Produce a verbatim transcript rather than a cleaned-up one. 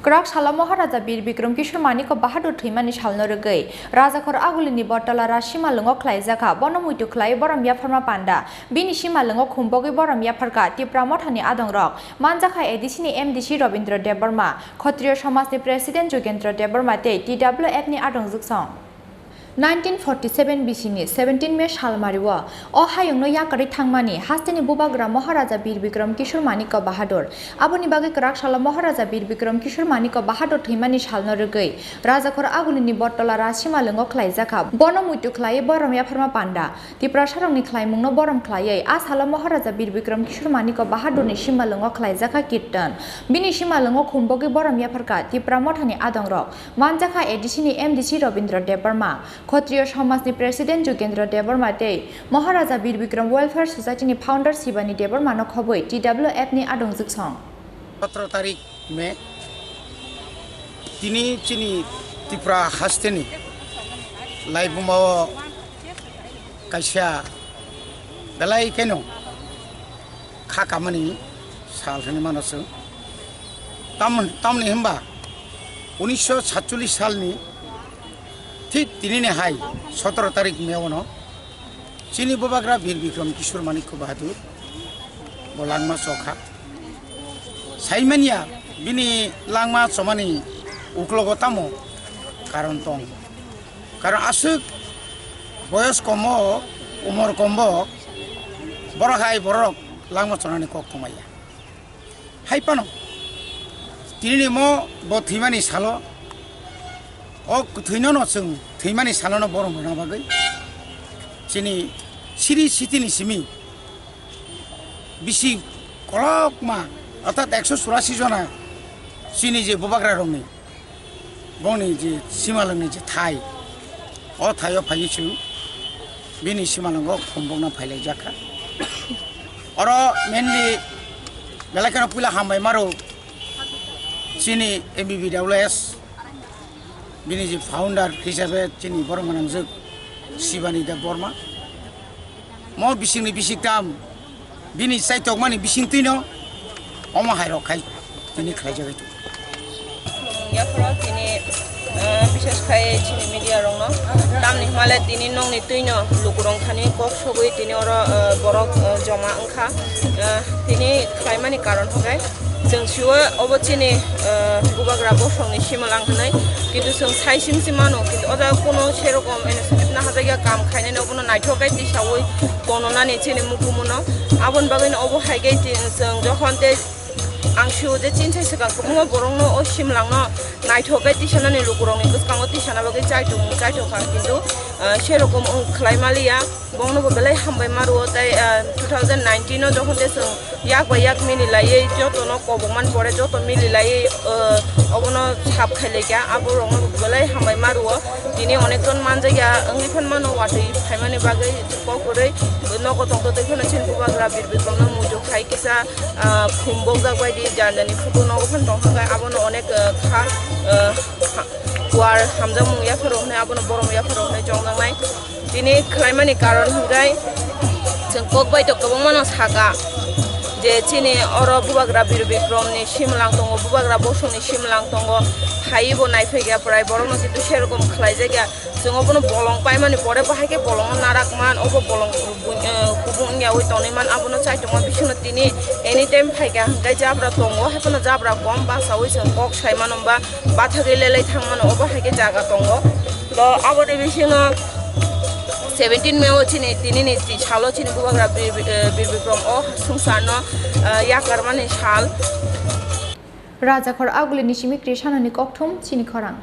Kwrak salo Maharaja Bir Bikram Kishore Manikya Bahadur thwimani salno rwgwi Rajakhor Agulini Bottola Ra simalwngo khlaijakha, bono muitu khlaiwi borom yapharma panda. Bini simalwngo khumbogwi borom yapharkha Tipra Mothani adongrok, manjakha A D C ni M D C Robindra Debbarma, Khotriyo Somajni President Jugendra Debbarma tei T W F ni adongjwksong. Nineteen forty seven bisini seventeen May salmario o hayungno yakarwi thangmani hasteni bubagra Maharaja Bir Bikram Kishore Manikya Bahadur. Aboni bagwi kwrak salo Maharaja Bir Bikram Kishore Manikya Bahadur thwimani salno rwgwi Rajakhor Agulini Bottola Ra simalwngo khlaijakha. Bono muitu khlaiwi borom yapharma panda. Tiprasarokni khlaimungno borom khlaiwi a salo Maharaja Bir Bikram Kishore Manikya Bahadurni simalwngo khlaijakha kirtan. Bini simalwngo khumbogwi borom yapharkha Tipra Mothani adongrok. Manjakha A D C ni M D C Robindra Debbarma, Khotriyo Somajni President Jugendra Debbarma tei Maharaja Bir Bikram Welfare Society ni founder Sibani Debbarma no khobwi T W F ni adongjwksong. Sotro tarik May, tini chini Tripura hasteni laibuma o kaisa belai kheno kha kamani sal hwnwi mano chwng. Tam-, tamni hwnba unisho satcholish salni thik tinini hai sotoro tarik May ono chini bubagra Bir Bikram Kishore Manikya Bahadur bo langma chokha. Saimanya bini langma chomani uklogo tamo karon tong. Karon aswk boyos komo, umor kombo, borok hai borok langma chonani kok tongmaya. Hai phano, tinini mo bo thwimani salo, o kwthwino no chwng thwimani salono borom rwna bagwi chini siri sitini simi bisi kolokma, orthat ekso churasi jona chini je bubagra rokni bongni je simalwngni je thai, o thaio phaiwi chwng bini simalwngo khumbokna phailaijak kha. Oro mainly belai kheno puila hambai maro chini M B B W S, bini je founder hisabe chini borok gwnangjwk Sibani Debbarma. Mo bisingni bisingtam bini chaitokmani bisingtwino omo hairok khai tini khlaijagwi tongo. Yaphoro tini, eh, bishes khai chini media rokno tamni hwnmale tini nokni twino lukurok thani kok sogwi tini oro, eh, borok, eh, joma wngkha. Eh, tini khlaimani karon hwnkhe chwng sio obo chini, eh, bubagra bosongni simalang hwnwi, kintu chwng sai simsi mano, kintu o jaga kuno serokom initiative naharjakya, kam khainani obono naithok khe tisaui tononani chini mukumuno. Aboni bagwino obo hai khe ti-, chwng jokhon tei ang sio je chini sai swkang kwbangma borokno o simalangno naithok khe tisanani lukurokni bwskango tisana bagwi chaitung, chaithok kha, kintu, ah, serokom wng khlai maliya. Bongno bo belai hambai ma rwo tei, ah, two thousand nineteen o jokhon tei chwng yak bai yak mili laiwi jotono kobok man pore joto mili laiwi, ah, obono sap khai laikha, abo rokno bo belai hambai ma rwo. Tini onek jon manjakya wngwi phan mano watwi phaimani bagwi kok kwrwi nogo tongtotwi phano chini bubagra Bir Bikramno muitu khai kisa, ah, khum bokjak bai di jani jani photo nogo phan tong thangkha, abono onek, ah, kha, ah, ha-, kuar hamjakmung yapharo hwnwi abono borom yapharo hwnwi chongjaknai. Tini khlaimani karon hwnkhe chwng kok bai to kwbangmano saka je chini oro bubagra Bir Bikramni simalang tongo, bubagra bosongni simalang tongo, phaiwi bo naiphaikya prai borokno kintu serokom khlaijakya. Chwng obono bolong paimani pore bo hai khe bolongno narak man, obo bolong bu-, eh, kubung wngyaui tonwi man, abono chaitokma bisingno tini anytime phaikha hwnkhe jabra tongo, haiphano jabra kom basaui chwng kok sai mano ba bathagwi lelai thang mano, obo hai khe jaga tongo. To aboni bisingno seventeen May o chini tinini ti salo chini bubagra Bir, Bir, eh, Bir Bikram o swngcharno, eh, yakarmani sal. Rajakhor Agulini simi Krishanoni kokthum chini khorang.